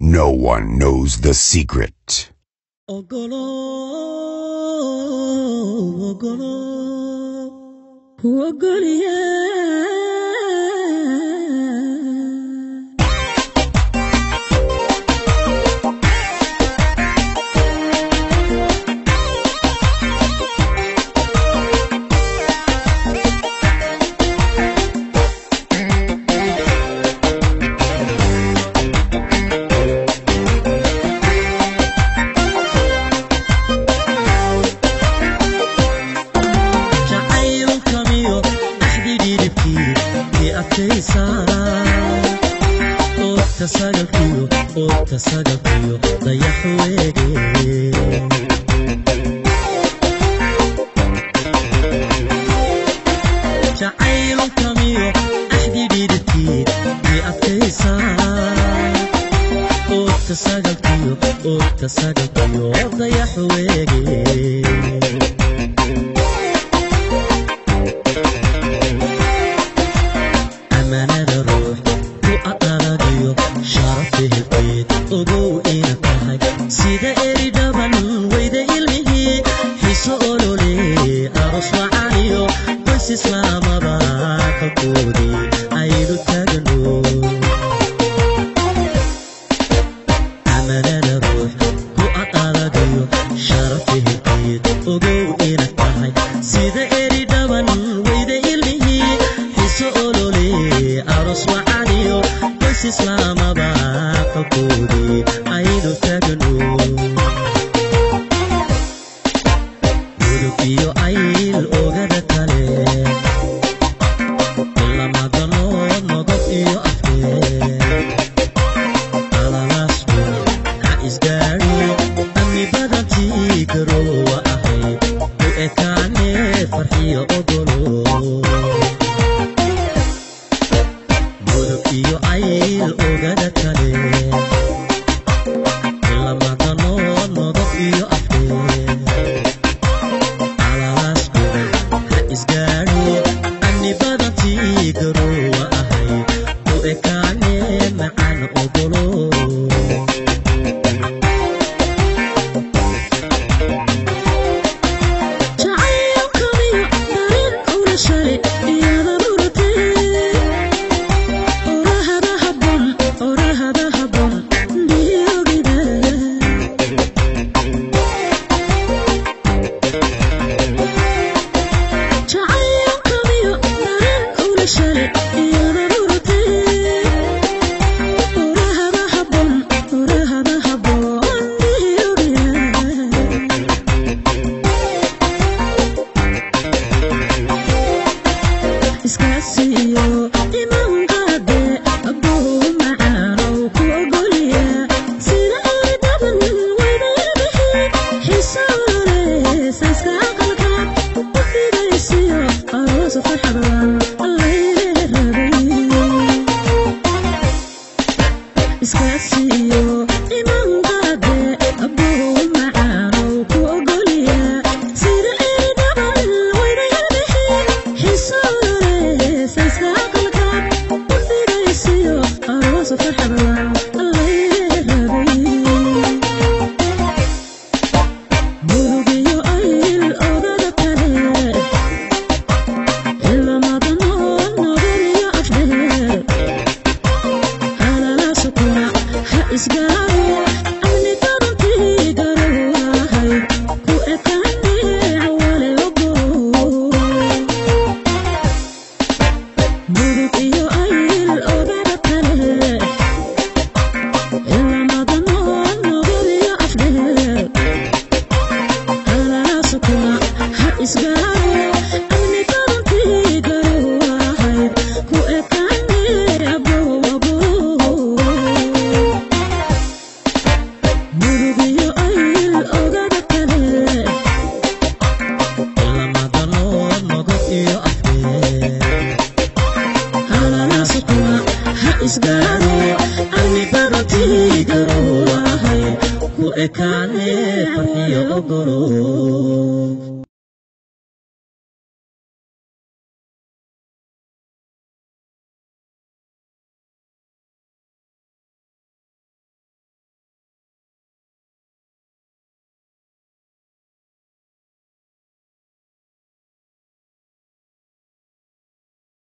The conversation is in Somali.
No one knows the secret. Ogolo, ogolo, ogoliye. Sagalkiyo dayax weege jacaylkamiyo axdi dhidibkii i adkaysaa oogta sagalkiyo oogta sagalkiyo dayax weege amaanada ruux ku adadagiyo sharaf ehelkeed ogow ina tahay sida eri dhaban weyda ilmihii xiso olole aroos wacaniyo qoys islaamaba kalkoodii aynu taagno amanada ruux ku adadagayo sharaf ehelkeed ogow ina tahay sida eri dhaban weyda ilmihii xiso olole aroos wacaniyo qoys islaamaba kalkoodii aynu taagno mudug iyo ayl ogada kale ilamadanood nogob iyo afkee alalaasku ha isgaadho amni badantii garoowa ahay u ekaane farxiyo ogolo mudug iyo ayl ogada kale ilamadanood nogob iyo afkee alalaasku ha isgaadho amni badantii garoowa ahay u ekaane macaan ogolo jacaylkamiyo dareen ula shalay iyada muratee orahada habboon orahada habboon dhiyogida jacaylkamiyo dareen ula shalay iyada muratee orahada habboon orahada habboon dhiyogida iskaasiyo iman qaade abuu macaanow ku ogolya sida eri dhaban weyda ilmihii xisoole saaska aqalka u fidaysiyo aroos farxadla allayre rabay iskaasiyo iman qaade abuu macaanow ku ogolya sida eri dhaban weyda ilmihii xisoole saaska aqalka u fidaysiyo aroos farxadla allayre rabay murugiyo ayl ogada kale ilamadanood nogoriyo afdheer halalaasukuna ha isgaaro amni badantii garowahay ku ekaane cawale ogo murug iyo ayl ogada kale ilamadanood nogoriyo afdheer halalaasukuna ha isgaaro amni badantii garowahay ku ekaane abow abow murugiyo ayl ogada kale ilamadanood nogob iyo afkee halalaasukuna ha isgaaro amni badantii garowahay ku ekaane farxiyo ogolo.